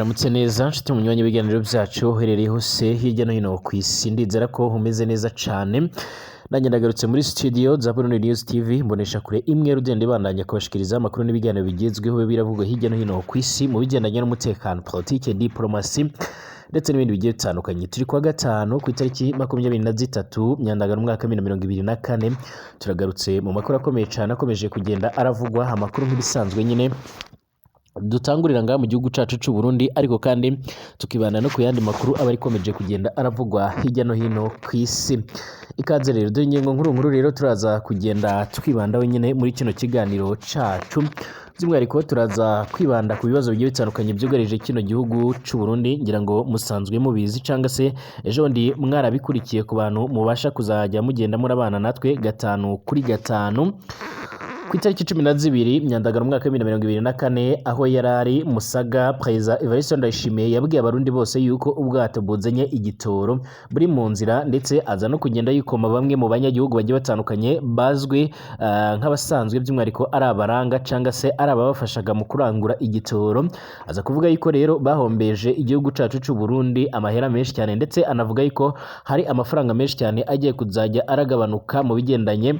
Waramutse neza nshuti munywanyi w'ibiganiro byacu, uherereye hose hirya no hino ku isi. Ndizera ko umeze neza cane. Nanjye ndagarutse muri studio za Burundi News TV, mbonesha kure imwe rugenda ibandanya kubashikiriza amakuru n'ibiganiro bigezweho biba biravugwa hirya no hino ku isi mu bigendanye n'umutekano, politike, diplomasi ndetse n'ibindi bigiye bitandukanye. Turi kuwa gatanu ku itariki 23 Myandagano umwaka wa 2024. Turagarutse mu makuru akomeye cane akomeje kugenda aravugwa, amakuru nk'ibisanzwe nyine dutangurira ngaha mu gihugu cacu c'u Burundi, ariko kandi tukibanda no ku yandi makuru aba arikomeje kugenda aravugwa hirya no hino ku isi. Ikaze rero, dore ingingo nkuru nkuru rero turaza kugenda twibandaho nyine muri kino kiganiro cacu. By'umwihariko turaza kwibanda ku bibazo bigiye bitandukanye byugarije kino gihugu c'u Burundi. Ngira ngo musanzwe mubizi cyangwa se ejo bundi mwarabikurikiye, ku bantu mubasha kuzajya mugenda murabana natwe gatanu kuri gatanu. Ku itariki 12 Myandagano umwaka wa 2024, aho yari ari Musaga, Perezida Evariste Ndayishimiye yabwiye Abarundi bose yuko ubwato buzanye igitoro buri mu nzira, ndetse aza no kugenda yikoma bamwe mu banyagihugu bagiye batandukanye bazwi nk'abasanzwe by'umwihariko ari abaranga cyangwa se ari ababafashaga mu kurangura igitoro. Aza kuvuga yuko rero bahombeje igihugu cacu c'u Burundi amahera menshi cyane, ndetse anavuga yuko hari amafaranga menshi cyane agiye kuzajya aragabanuka mu bigendanye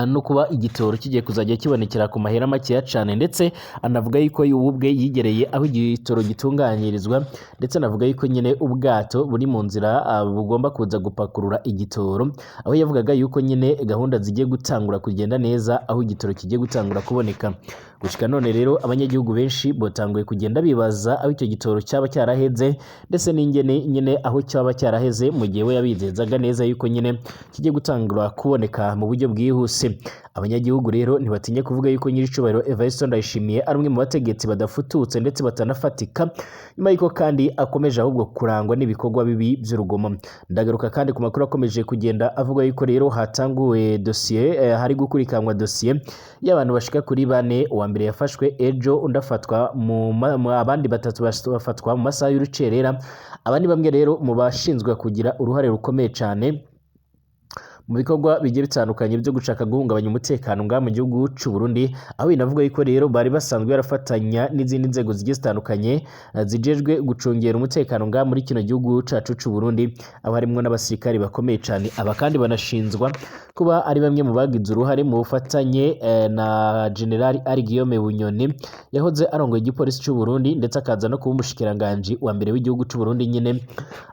no kuba igitoro kigiye kuzajya kibonekera ku mahera makeya cyane. Ndetse anavuga yuko ubu ubwe yigereye aho igitoro gitunganyirizwa, ndetse anavuga yuko nyine ubwato buri mu nzira bugomba kuza gupakurura igitoro, aho yavugaga yuko nyine gahunda zigiye gutangura kugenda neza, aho igitoro kigiye gutangura kuboneka. Gushika none rero abanyagihugu benshi botanguye kugenda bibaza aho icyo gitoro cyaba cyaraheze, ndetse n'ingene nyine aho cyaba cyaraheze, mu gihe we yabizezaga neza yuko nyine kigiye gutangura kuboneka mu buryo bwihuse. Abanyagihugu rero ntibatinya kuvuga yuko nyiricubahiro Evariste Ndayishimiye ari umwe mu bategetsi badafututse ndetse batanafatika, nyuma yuko kandi akomeje ahubwo kurangwa n'ibikorwa bibi by'urugomo. Ndagaruka kandi ku makuru akomeje kugenda avuga yuko rero hatanguwe dosiye, hari gukurikiranwa dosiye y'abantu bashika kuri bane. Uwa mbere yafashwe ejo, undi afatwa abandi batatu bafatwa mu masaha y'urucerera. Abandi bamwe rero mu bashinzwe kugira uruhare rukomeye cyane mu bikorwa bigiye bitandukanye byo gushaka guhungabanya umutekano ngaha mu gihugu c'u Burundi, aho binavuga yuko rero bari basanzwe barafatanya n'izindi nzego zigiye zitandukanye zijejwe gucungera umutekano ngaha muri kino gihugu cacu c'u Burundi, aho harimwo n'abasirikari bakomeye cyane. Aba kandi banashinzwa kuba ari bamwe mu bagize uruhare mu bufatanye na General Ari Guillaume Bunyoni yahoze arongoye igipolisi c'u Burundi, ndetse akaza no kuba umushikiranganji wa mbere w'igihugu c'u Burundi nyine,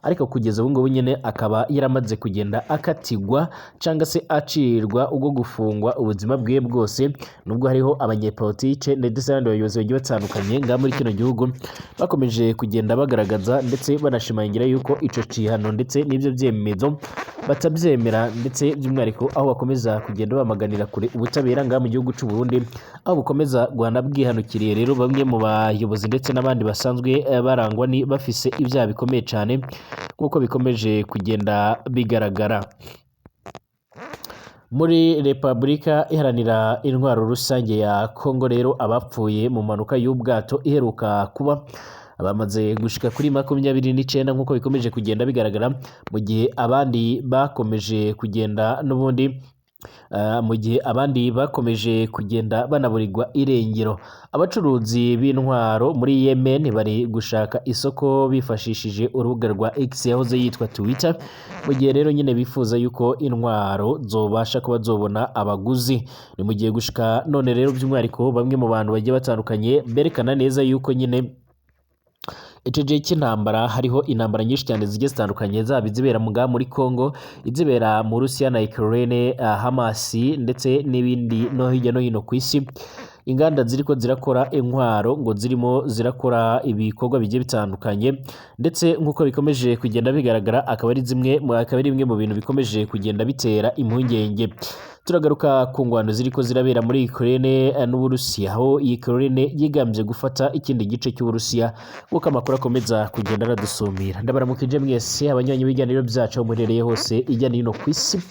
ariko kugeza ubu ngubu nyine akaba yaramaze kugenda akatigwa cyangwa se acirwa ubwo gufungwa ubuzima bwiwe bwose, nubwo hariho abanyepolitike ndetse n'abandi bayobozi bagiye batandukanye ngaha muri kino gihugu bakomeje kugenda bagaragaza ndetse banashimangira yuko ico cihano ndetse n'ibyo vyemezo batabyemera, ndetse by'umwihariko aho bakomeza kugenda bamaganira kure ubutabera ngaha mu gihugu c'u Burundi, aho bukomeza guhana bwihanukiriye rero bamwe mu bayobozi ndetse n'abandi basanzwe barangwa ni bafise ibyaha bikomeye cyane, nk'uko bikomeje kugenda bigaragara. Muri Repubulika Iharanira Intwaro Rusange ya Kongo rero, abapfuye mu mpanuka y'ubwato iheruka kuba bamaze gushika kuri 29, nk'uko bikomeje kugenda bigaragara, mu gihe abandi bakomeje kugenda n'ubundi mu gihe abandi bakomeje kugenda banaburirwa irengero. Abacuruzi b'intwaro muri Yemen bari gushaka isoko bifashishije urubuga rwa X yahoze yitwa Twitter, mu gihe rero nyine bifuza yuko intwaro zobasha kuba zobona abaguzi. Ni mu gihe gushika none rero by'umwihariko bamwe mu bantu bagiye batandukanye berekana neza yuko nyine ico gihe cy'intambara hariho intambara nyinshi cyane zigiye zitandukanye, zaba izibera mu ngaha muri Congo, izibera mu Rusiya na Ukraine, Hamas ndetse n'ibindi no hirya no hino ku isi. Inganda ziriko zirakora intwaro ngo zirimo zirakora ibikorwa bigiye bitandukanye, ndetse nk'uko bikomeje kugenda bigaragara akaba ari bimwe mu bintu bikomeje kugenda bitera impungenge. Turagaruka ku ngwano ziriko zirabera muri Ukraine n'Uburusiya, aho Ukraine yigambye gufata ikindi gice cy'Uburusiya, nk'uko amakuru akomeza kugenda aradusumira. Ndabaramukije mwese abanywanyi b'ibiganiro byacu aho muherereye hose hirya no hino ku isi.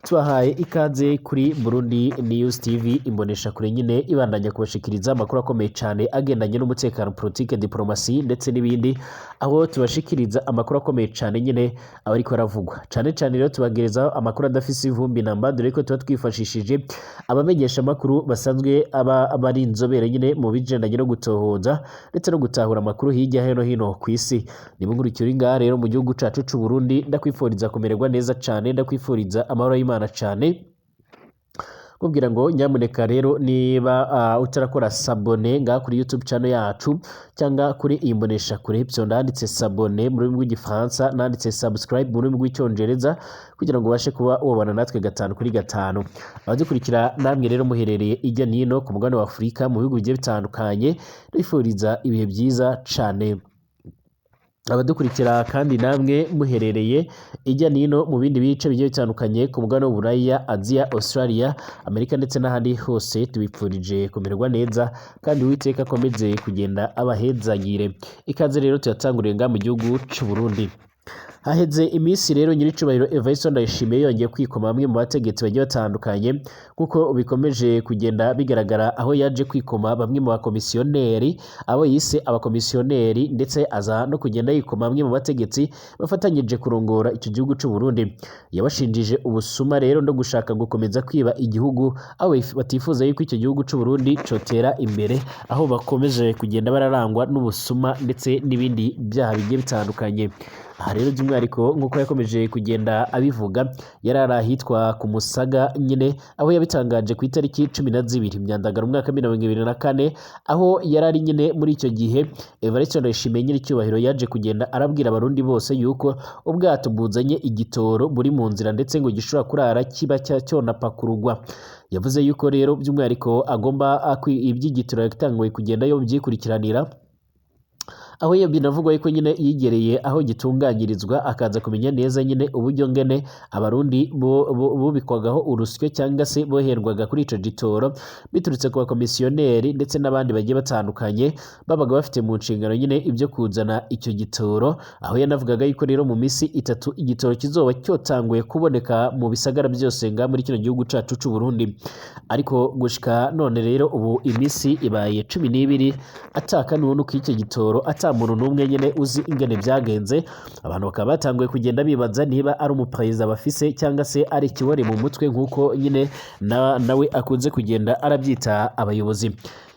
Tubahaye ikaze kuri Burundi News TV, imbonesha kure nyine ibandanya kubashikiriza amakuru akomeye cyane agendanye n'umutekano, politike, diplomasi ndetse n'ibindi, aho tubashikiriza amakuru akomeye cyane nyine aba ariko aravugwa cyane cyane. Rero tubagerezaho amakuru adafise ivumbi namba, dore ko tuba twifashishije abamenyesha amakuru basanzwe aba bari inzobere nyine mu bigendanye no gutohoza ndetse no gutahura amakuru hirya no hino ku isi. Niba nkurikira uri ngaha rero mu gihugu cacu c'u Burundi, ndakwifuriza kumererwa neza cyane, ndakwifuriza amahoro y'Imana cyane, kubwira ngo nyamuneka rero niba utarakora s'abonner ngaha kuri YouTube channel yacu cyangwa kuri iyi mbonesha kure, byo ndanditse s'abonner mu rurimi rw'Igifaransa, nanditse subscribe mu rurimi rw'Icyongereza, kugira ngo ubashe kuba wabana natwe gatanu kuri gatanu. Abadukurikira namwe rero muherereye ijya nino ku mugabane wa Afurika, mu bihugu bigiye bitandukanye, ndabifuriza ibihe byiza cane. Abadukurikira kandi namwe muherereye ijya nino mu bindi bice bigiye bitandukanye ku mugabane w'Uburaya, Aziya, Australia, Amerika ndetse n'ahandi hose, tubipfurije kumererwa neza kandi Uwiteka akomeze kugenda abahezagire. Ikaze rero tuyatanguriye ngaha mu gihugu c'u Burundi. Haheze iminsi rero nyiricubahiro Evariste Ndayishimiye yongeye kwikoma bamwe mu bategetsi bagiye batandukanye, kuko bikomeje kugenda bigaragara, aho yaje kwikoma bamwe mu bakomisiyoneri, abo yise abakomisiyoneri, ndetse aza no kugenda yikoma bamwe mu bategetsi bafatanyije kurongora icyo gihugu c'u Burundi. Yabashinjije ubusuma rero no gushaka gukomeza kwiba igihugu, aho batifuza yuko icyo gihugu c'u Burundi cotera imbere, aho bakomeje kugenda bararangwa n'ubusuma ndetse n'ibindi byaha bigiye bitandukanye. Aha rero by'umwihariko, nk'uko yakomeje kugenda abivuga, yari ari ahitwa ku Musaga nyine, aho yabitangaje ku itariki 12 Myandagaro umwaka 2024, aho yari ari nyine muri icyo gihe. Evariste Ndayishimiye nyiricyubahiro yaje kugenda arabwira Abarundi bose yuko ubwato buzanye igitoro buri mu nzira, ndetse ngo gishobora kurara kiba cyonapakururwa. Yavuze yuko rero by'umwihariko agomba iby'igitoro yatanguye kugenda yo byikurikiranira, aho iyo binavugwa yuko nyine yigereye aho gitunganyirizwa, akaza kumenya neza nyine uburyo ngene Abarundi bubikwagaho urusyo cyangwa se boherwaga kuri ico gitoro biturutse ku bakomisiyoneri ndetse n'abandi bagiye batandukanye babaga bafite mu nshingano nyine ibyo kuzana icyo gitoro. Aho yanavugaga yuko rero mu minsi 3 igitoro kizoba cyotanguye kuboneka mu bisagara byose nga muri kino gihugu cacu c'u Burundi. Ariko gushika none rero ubu iminsi ibaye 12 ataka n'ubu k'icyo gitoro, ata muntu n'umwe nyine uzi ingene byagenze. Abantu bakaba batanguye kugenda bibaza niba ari umuperezida bafise cyangwa se ari ikibore mu mutwe, nk'uko nyine nawe akunze kugenda arabyita abayobozi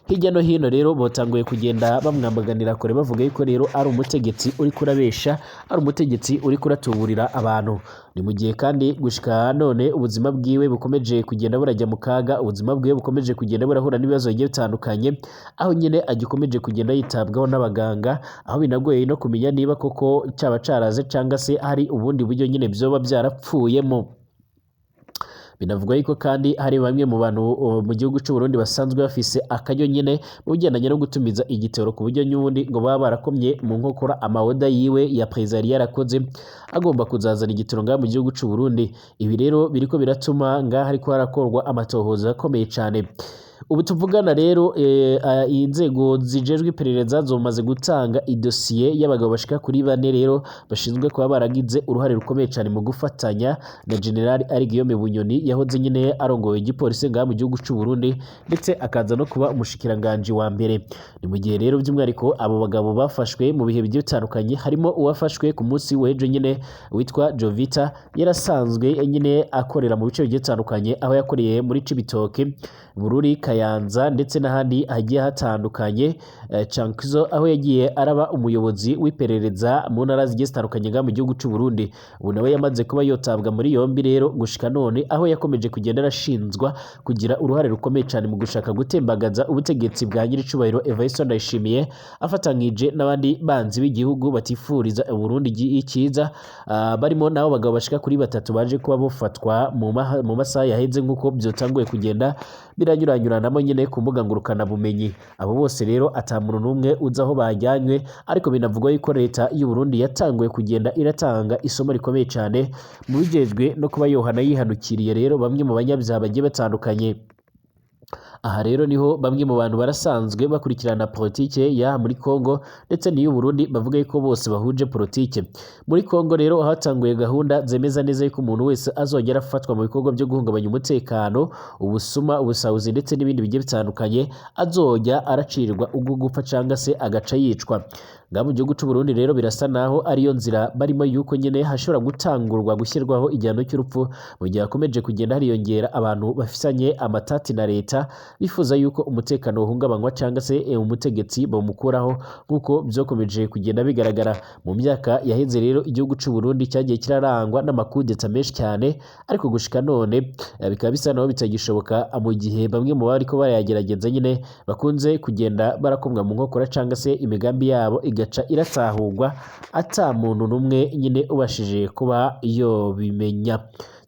hirya no hino. Rero botanguye kugenda bamwamaganira kure, bavuga yuko rero ari umutegetsi uri kurabesha, ari umutegetsi uri kuratuburira abantu. Ni mu gihe kandi gushika none ubuzima bwiwe bukomeje kugenda burajya mu kaga, ubuzima bwiwe bukomeje kugenda burahura n'ibibazo bigiye bitandukanye, aho nyine agikomeje kugenda yitabwaho n'abaganga, aho binagoye no kumenya niba koko cyaba caraze cyangwa se hari ubundi buryo nyine byoba byarapfuyemo. Binavugwa yuko kandi hari bamwe mu bantu mu gihugu cy'u Burundi basanzwe bafise akaryo nyine mu bigendanye no gutumiza igitoro, ku buryo n'ubundi ngo baba barakomye mu nkokora amaoda yiwe ya perezida yari yarakoze agomba kuzazana igitoro ngaha mu gihugu cy'u Burundi. Ibi rero biriko biratuma ngaha hariko harakorwa amatohoza akomeye cyane. Ubu tuvugana rero, inzego zijejwe iperereza zomaze gutanga idosiye y'abagabo bashika kuri bane rero bashinzwe kuba baragize uruhare rukomeye cyane mu gufatanya na General Ari Guillaume Bunyoni, yahoze nyine arongoye igipolisi ngaha mu gihugu cy'u Burundi, ndetse akaza no kuba umushikiranganje wa mbere. Ni mu gihe rero by'umwihariko abo bagabo bafashwe mu bihe bigiye bitandukanye, harimo uwafashwe ku munsi w'ejo nyine witwa Jovita, yarasanzwe nyine akorera mu bice bigiye bitandukanye, aho yakoreye muri Cibitoke, Bururi, Kayanza ndetse n'ahandi hagiye hatandukanye, Cankuzo, aho yagiye araba umuyobozi w'iperereza mu ntara zigiye zitandukanye ngaha mu gihugu cy'u Burundi. Ubu nawe yamaze kuba yotabwa muri yombi rero gushika none, aho yakomeje kugenda arashinzwa kugira uruhare rukomeye cyane mu gushaka gutembagaza ubutegetsi bwa nyiricubahiro Evariste Ndayishimiye, afatanyije n'abandi banzi b'igihugu batifuriza Burundi icyiza, barimo n'abo bagabo bashika kuri batatu baje kuba bafatwa mu masaha yaheze, nk'uko byotanguye kugenda biranyuranyuranamo nyine ku mbuga ngurukana bumenyi. Abo bose rero ata muntu n'umwe uzi aho bajyanywe, ariko binavugwa yuko leta y'u Burundi yatanguye kugenda iratanga isomo rikomeye cyane mu bijejwe no kuba yohana yihanukiriye rero bamwe mu banyabyaha bagiye batandukanye. Aha rero niho bamwe mu bantu barasanzwe bakurikirana politike ya muri Kongo ndetse n'iy'u Burundi bavuga yuko bose bahuje politike. Muri Kongo rero hatanguye gahunda zemeza neza yuko umuntu wese azongera afatwa mu bikorwa byo guhungabanya umutekano, ubusuma, ubusahuzi ndetse n'ibindi bigiye bitandukanye azojya aracirwa ubwo gupfa cyangwa se agaca yicwa. Ngaha mu gihugu c'u Burundi rero birasa naho ariyo nzira barimo, yuko nyene hashobora gutangurwa gushyirwaho igihano cy'urupfu mu gihe hakomeje kugenda hariyongera abantu bafitanye amatati na leta, bifuza yuko umutekano uhungabanywa cyangwa se umutegetsi bamukuraho, nk'uko byakomeje kugenda bigaragara mu myaka yaheze. Rero igihugu c'u Burundi cyagiye kirarangwa n'amakudeta menshi cyane, ariko gushika none bikaba bisa naho bitagishoboka, mu gihe bamwe mu bariko barayagerageza nyine bakunze kugenda barakomwa mu nkokora cyangwa se imigambi yabo igaca iratahurwa ata muntu n'umwe nyine ubashije kuba yobimenya,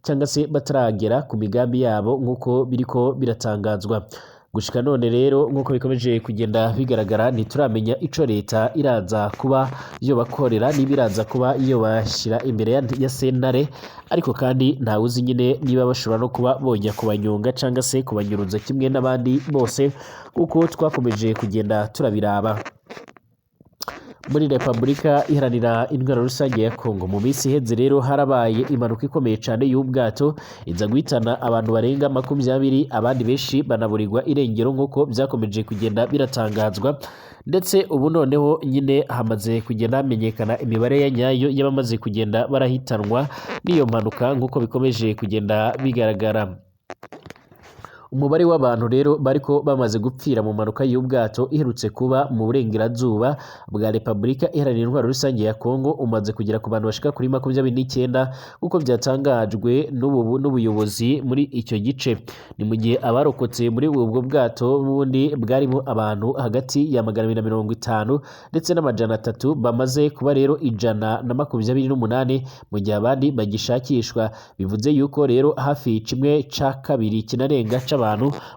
cyangwa se bataragera ku migambi yabo, nk'uko biriko biratangazwa gushika none. Rero nk'uko bikomeje kugenda bigaragara, ntituramenya ico leta iraza kuba yobakorera, niba iraza kuba yobashyira imbere ya sentare, ariko kandi ntawuzi nyine niba bashobora no kuba bojya kubanyonga cyangwa se kubanyuruza kimwe n'abandi bose, kuko twakomeje kugenda turabiraba. Muri Repubulika Iharanira Intwaro Rusange ya Kongo, mu minsi iheze rero harabaye impanuka ikomeye cyane y'ubwato, iza guhitana abantu barenga 20, abandi benshi banaburirwa irengero, nk'uko byakomeje kugenda biratangazwa. Ndetse ubu noneho nyine hamaze kugenda hamenyekana imibare ya nyayo y'abamaze kugenda barahitanwa n'iyo mpanuka, nk'uko bikomeje kugenda bigaragara. Umubare w'abantu rero bariko bamaze gupfira mu mpanuka y'ubwato iherutse kuba mu burengerazuba bwa Repubulika Iharanira Intwaro Rusange ya Kongo umaze kugera ku bantu bashika kuri 29, nk'uko byatangajwe n'ubuyobozi muri icyo gice. Ni mu gihe abarokotse muri ubwo bwato bundi bwarimo abantu hagati ya 250 ndetse n'300 bamaze kuba rero 128, mu gihe abandi bagishakishwa. Bivuze yuko rero hafi kimwe ca kabiri kinarenga c'abantu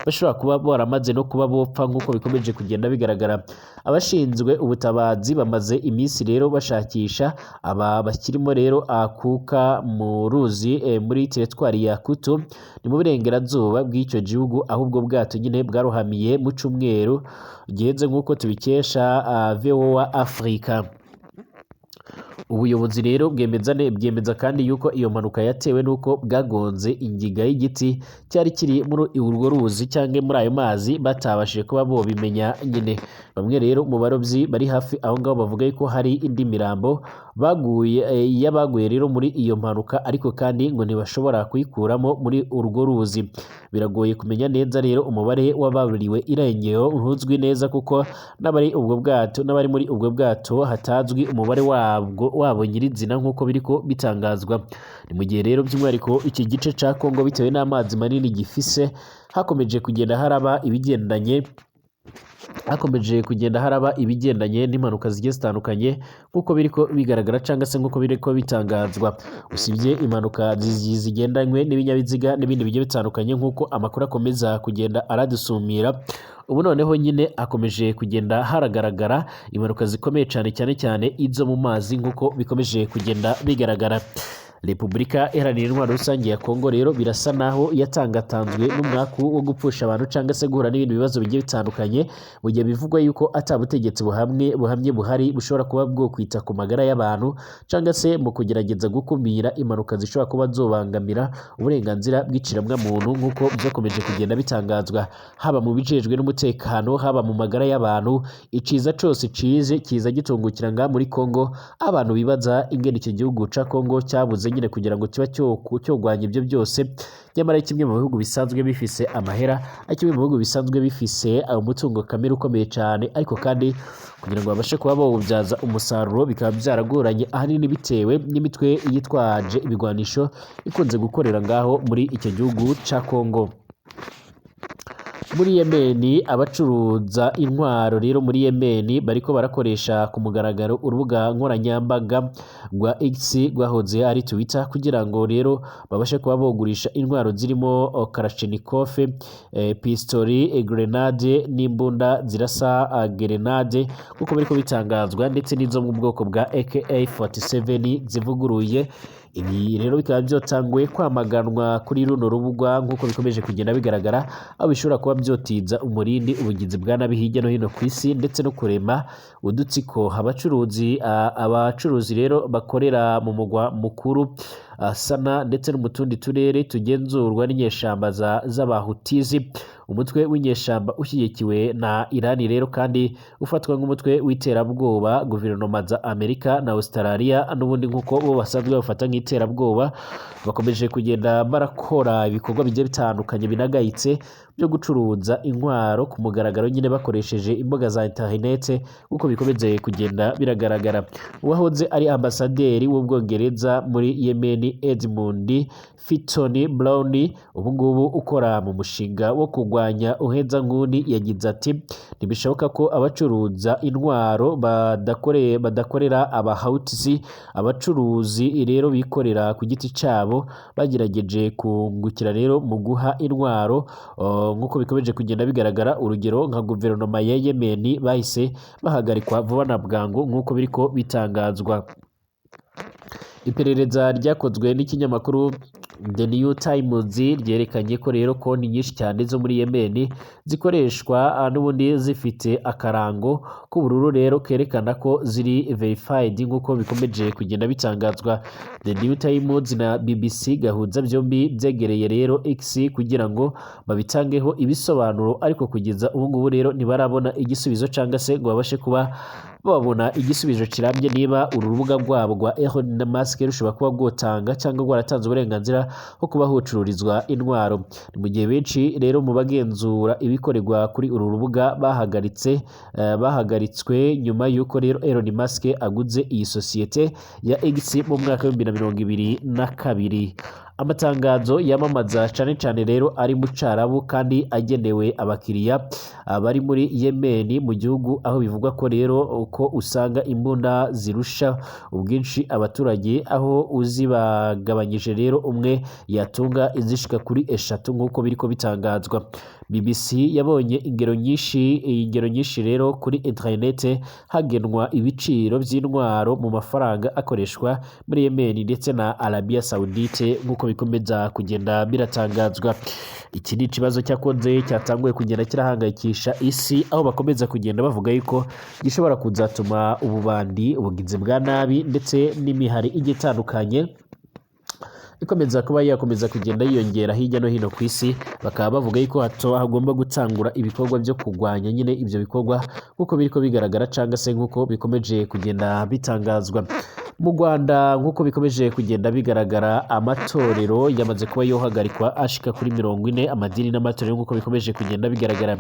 bashobora kuba baramaze no kuba bopfa, nk'uko bikomeje kugenda bigaragara. Abashinzwe ubutabazi bamaze iminsi rero bashakisha aba bakirimo rero akuka mu ruzi muri teritwari ya Kutu, ni mu burengerazuba bw'icyo gihugu, aho ubwo bwato nyine bwarohamiye mu cumweru giheze, nk'uko tubikesha VOA Africa. Ubuyobozi rero bwemeza kandi yuko iyo mpanuka yatewe n'uko bwagonze ingiga y'igiti cyari kiri muri urwo ruzi cyangwa muri ayo mazi, batabashije kuba bobimenya nyine. Bamwe rero mu barobyi bari hafi aho ngaho bavuga yuko hari indi mirambo baguye y'abaguye rero muri iyo mpanuka, ariko kandi ngo ntibashobora kuyikuramo muri urwo ruzi. Biragoye kumenya neza rero umubare w'ababuriwe irengero, ntuzwi neza, kuko n'abari muri ubwo bwato hatazwi umubare wabwo wabo nyirizina, nk'uko biriko bitangazwa. Ni mu gihe rero by'umwihariko iki gice ca Kongo, bitewe n'amazi manini gifise, hakomeje kugenda haraba ibigendanye n'impanuka zigiye zitandukanye, nk'uko biriko bigaragara cyangwa se nk'uko biriko bitangazwa. Usibye impanuka zigendanywe n'ibinyabiziga n'ibindi bigiye bitandukanye, nk'uko amakuru akomeza kugenda aradusumira, ubu noneho nyine hakomeje kugenda haragaragara impanuka zikomeye cyane, cyane cyane izo mu mazi, nk'uko bikomeje kugenda bigaragara. Repubulika Iharanira Intwaro Rusange ya Kongo rero birasa naho yatangatanzwe n'umwaku wo gupfusha abantu cyangwa se guhura n'ibindi bibazo bigiye bitandukanye, mu gihe bivugwa yuko ata butegetsi buhamye buhari bushobora kuba bwo kwita ku magara y'abantu cyangwa se mu kugerageza gukumira impanuka zishobora kuba zobangamira uburenganzira bw'ikiremwamuntu, nk'uko byakomeje kugenda bitangazwa, haba mu bijejwe n'umutekano, haba mu magara y'abantu. Iciza cose cize kiza gitungukira ngaha muri Kongo. Abantu bibaza ingene iki gihugu ca Kongo cyabuze nyine kugira ngo kiba cyogwanya ibyo byose, nyamara kimwe mu bihugu bisanzwe bifise amahera, ari kimwe mu bihugu bisanzwe bifise umutungo kamere ukomeye cyane, ariko kandi kugira ngo babashe kuba bawubyaza umusaruro bikaba byaragoranye, ahanini bitewe n'imitwe yitwaje ibigwanisho ikunze gukorera ngaho muri icyo gihugu ca Kongo. Muri Yemeni, abacuruza intwaro rero muri Yemeni bariko barakoresha ku mugaragaro urubuga nkoranyambaga rwa X, rwahoze ari Twitter, kugira ngo rero babashe kuba bogurisha intwaro zirimo Kalashnikov, pistori, grenade n'imbunda zirasa grenade, kuko bariko bitangazwa, ndetse n'izo mu bwoko bwa AK-47 zivuguruye. Ibi rero bikaba byotanguye kwamaganwa kuri runo rubuga nk'uko bikomeje kugenda bigaragara, aho bishobora kuba byotiza umurindi ubugizi bwa nabi hirya no hino ku isi ndetse no kurema udutsiko. Abacuruzi rero bakorera mu mugwa mukuru Sana ndetse no mu tundi turere tugenzurwa n'inyeshamba z'abahutizi, umutwe w'inyeshamba ushyigikiwe na Irani rero kandi ufatwa nk'umutwe w'iterabwoba. Guverinoma za Amerika na Australia n'ubundi nk'uko bo basanzwe bafata nk'iterabwoba, bakomeje kugenda barakora ibikorwa bigiye bitandukanye binagayitse byo gucuruza intwaro ku mugaragaro nyine bakoresheje imbuga za interinete nk'uko bikomeze kugenda biragaragara. Uwahoze ari ambasaderi w'Ubwongereza muri Yemen, Edmund Fitton Brown, ubu ngubu ukora mu mushinga wo kurwanya ubuhezanguni, yagize ati: "Ntibishoboka ko abacuruza intwaro badakorera abahawutisi. Abacuruzi rero bikorera ku giti cyabo bagerageje kungukira rero mu guha intwaro nk'uko bikomeje kugenda bigaragara. Urugero nka guverinoma ya Yemen bahise bahagarikwa vuba na bwangu nk'uko biriko bitangazwa." Iperereza ryakozwe n'ikinyamakuru The New Times ryerekanye ko rero konti nyinshi cyane zo muri Yemen zikoreshwa n'ubundi zifite akarango k'ubururu rero kerekana ko ziri verified nk'uko bikomeje kugenda bitangazwa. The New Times na BBC gahuza byombi byegereye rero X kugira ngo babitangeho ibisobanuro, ariko kugeza ubu ngubu rero ntibarabona igisubizo cyangwa se ngo babashe kuba babona igisubizo kirambye niba uru rubuga rwabo rwa Elon Musk rushobora kuba rwotanga cyangwa rwaratanze uburenganzira bwo kuba hucururizwa intwaro. Ni mu gihe benshi rero mu bagenzura ibikorerwa kuri uru rubuga bahagaritswe nyuma y'uko rero Elon Musk aguze iyi sosiyete ya X mu mwaka wa 2022. Amatangazo yamamaza cyane cyane rero ari mu Cyarabu kandi agenewe abakiriya bari muri Yemen, mu gihugu aho bivugwa ko rero ko usanga imbunda zirusha ubwinshi abaturage, aho uzibagabanyije rero umwe yatunga izishika kuri eshatu nk'uko biriko bitangazwa. BBC yabonye ingero nyinshi rero kuri internet hagenwa ibiciro by'intwaro mu mafaranga akoreshwa muri Yemen ndetse na Arabia Saudite nk'uko bikomeza kugenda biratangazwa. Iki ni ikibazo cyakunze cyatanguye kugenda kirahangayikisha isi, aho bakomeza kugenda bavuga yuko gishobora kuzatuma ububandi, ubugizi bwa nabi ndetse n'imihari igiye itandukanye ikomeza kuba yakomeza kugenda yiyongera hirya no hino ku isi. Bakaba bavuga yuko hato hagomba gutangura ibikorwa byo kurwanya nyine ibyo bikorwa nk'uko biriko bigaragara cyangwa se nk'uko bikomeje kugenda bitangazwa. Mu Rwanda, nk'uko bikomeje kugenda bigaragara, amatorero yamaze kuba yohagarikwa ashika kuri 40, amadini n'amatorero nk'uko bikomeje kugenda bigaragara.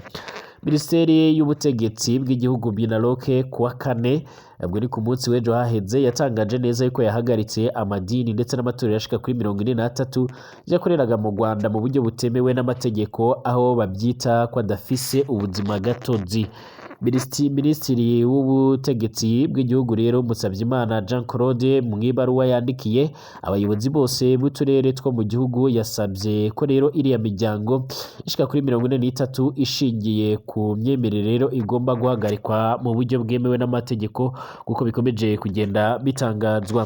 Minisiteri y'Ubutegetsi bw'Igihugu, MINALOC, kuwa kane, ubwo ni ku munsi w'ejo haheze, yatangaje neza yuko yahagaritse amadini ndetse n'amatorero ashika kuri 43 yakoreraga mu Rwanda mu buryo butemewe n'amategeko, aho babyita ko adafise ubuzima gatozi. Minisitiri w'Ubutegetsi bw'Igihugu rero, Musabyimana Jean Claude, mu ibaruwa yandikiye abayobozi bose b'uturere two mu gihugu, yasabye ko rero iriya miryango ishika kuri 43 ishingiye ku myemerere rero igomba guhagarikwa mu buryo bwemewe n'amategeko kuko bikomeje kugenda bitangazwa.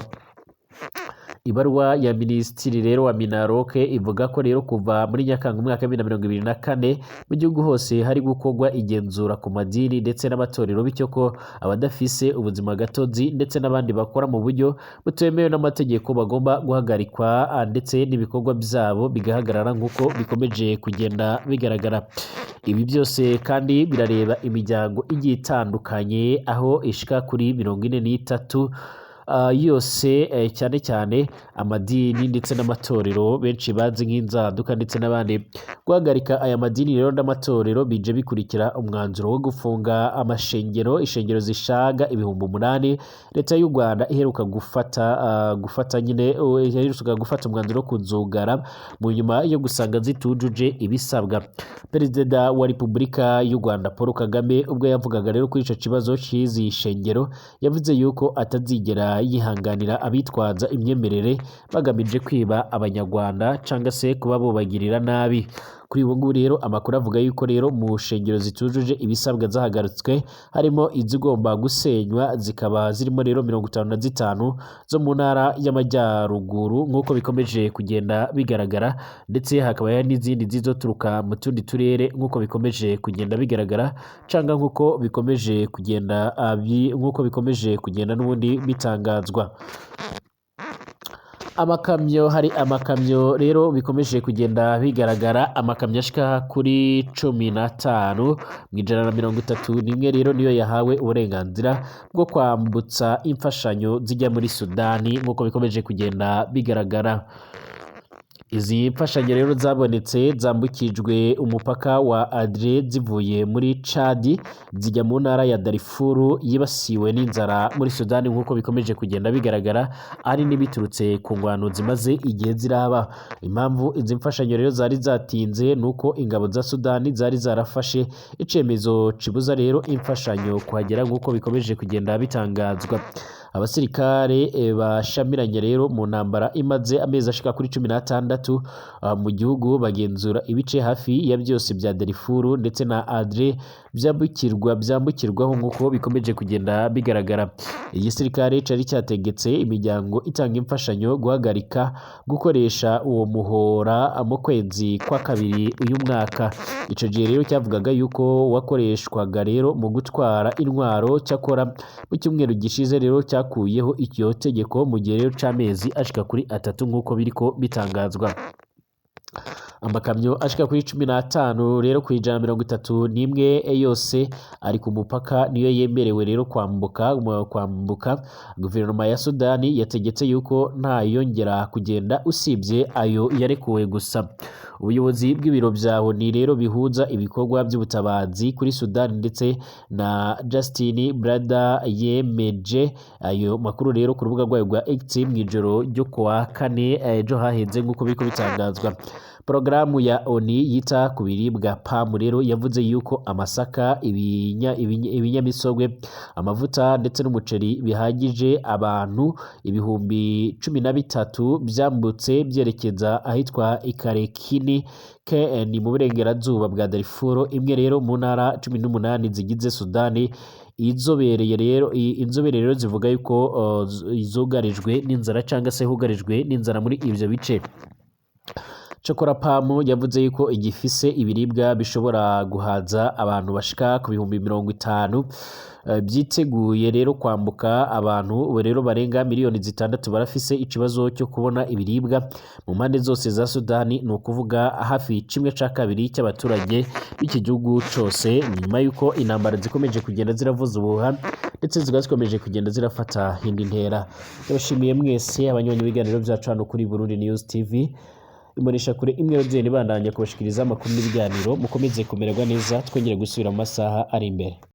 Ibaruwa ya minisitiri rero wa MINALOC ivuga ko rero kuva muri Nyakanga umwaka wa 2024 mu gihugu hose hari gukorwa igenzura ku madini ndetse n'amatorero, bityo ko abadafise ubuzima gatozi ndetse n'abandi bakora mu buryo butemewe n'amategeko bagomba guhagarikwa ndetse n'ibikorwa byabo bigahagarara nk'uko bikomeje kugenda bigaragara. Ibi byose kandi birareba imiryango igiye itandukanye aho ishika kuri 43 yose, cyane cyane amadini ndetse n'amatorero benshi bazi nk'inzaduka ndetse n'abandi. Guhagarika aya madini rero n'amatorero bije bikurikira umwanzuro wo gufunga amashengero, ishengero zishaga 8000 leta y'u Rwanda iheruka gufata nyine, iheruka gufata umwanzuro wo kuzugara mu nyuma yo gusanga zitujuje ibisabwa. Perezida wa Repubulika y'u Rwanda Paul Kagame, ubwo yavugaga rero kuri ico kibazo c'izi shengero, yavuze yuko atazigera yihanganira abitwaza imyemerere bagamije kwiba Abanyarwanda cyangwa se kuba bobagirira nabi. Kuri ubu ngubu rero amakuru avuga yuko rero mu shengero zitujuje ibisabwa zahagarutswe harimo izigomba gusenywa, zikaba zirimo rero 55 zo mu ntara y'Amajyaruguru nk'uko bikomeje kugenda bigaragara, ndetse hakaba hari n'izindi zizoturuka mu tundi turere nk'uko bikomeje kugenda bigaragara, canga nk'uko bikomeje kugenda n'ubundi bitangazwa. Amakamyo, hari amakamyo rero bikomeje kugenda bigaragara, amakamyo ashika kuri 15 mu 131 rero niyo yahawe uburenganzira bwo kwambutsa imfashanyo zijya muri Sudani nk'uko bikomeje kugenda bigaragara. Izi mfashanyo rero zabonetse zambukijwe umupaka wa Adre zivuye muri Chad zijya mu ntara ya Darfur yibasiwe n'inzara muri Sudani nk'uko bikomeje kugenda bigaragara, ari n'ibiturutse ku ngwano zimaze igihe ziraba. Impamvu izi mfashanyo rero zari zatinze nuko ingabo za Sudani zari zarafashe icemezo kibuza rero imfashanyo kuhagera nk'uko bikomeje kugenda bitangazwa. Abasirikare bashamiranye rero mu ntambara imaze amezi ashika kuri 16 mu gihugu bagenzura ibice hafi ya byose bya Darfur ndetse na Adre byambukirwaho nk'uko bikomeje kugenda bigaragara. Igisirikare cari cyategetse imiryango itanga imfashanyo guhagarika gukoresha uwo muhora mu kwezi kwa kabiri uyu mwaka. Ico gihe rero cyavugaga yuko wakoreshwaga rero mu gutwara intwaro, cyakora mu cyumweru gishize rero cyakuyeho iryo tegeko mu gihe rero c'amezi ashika kuri 3 nk'uko biriko bitangazwa. Amakamyo ashika kuri 15 rero ku 131 yose ari ku mupaka niyo yemerewe rero kwambuka. Guverinoma ya Sudani yategetse yuko nta yongera kugenda usibye ayo yarekuwe gusa. Ubuyobozi bw'ibiro bya ONU rero bihuza ibikorwa by'ubutabazi kuri Sudani ndetse na Justin Brada yemeje ayo makuru rero ku rubuga rwayo rwa X mu ijoro ryo kuwa kane ejo haheze nk'uko biriko bitangazwa. Porogaramu ya ONU yita ku biribwa PAM rero yavuze yuko amasaka, ibinyamisogwe, amavuta ndetse n'umuceri bihagije abantu 13,000 byambutse byerekeza ahitwa Ikarekini ni mu burengerazuba bwa Darfur, imwe rero mu ntara 18 zigize Sudani. Inzobereye rero inzobere rero zivuga yuko zugarijwe n'inzara cyangwa se hugarijwe n'inzara muri ivyo bice. Cokora PAM yavuze yuko igifise ibiribwa bishobora guhaza abantu bashika ku 50,000 byiteguye rero kwambuka. Abantu rero barenga miliyoni 6 barafise ikibazo cyo kubona ibiribwa mu mpande zose za Sudani, ni ukuvuga hafi 1/2 cy'abaturage b'iki gihugu cose, nyuma y'uko intambara zikomeje kugenda ziravuza ubuhuha ndetse zikaba zikomeje kugenda zirafata indi ntera. Ndabashimiye mwese abanywanyi b'ibiganiro byacu hano kuri Burundi News TV, imbonesha kure imwe rubyeyi ibandanya kubashikiriza amakuru n'ibiganiro. Mukomeze kumererwa neza, twongere gusubira mu masaha ari imbere.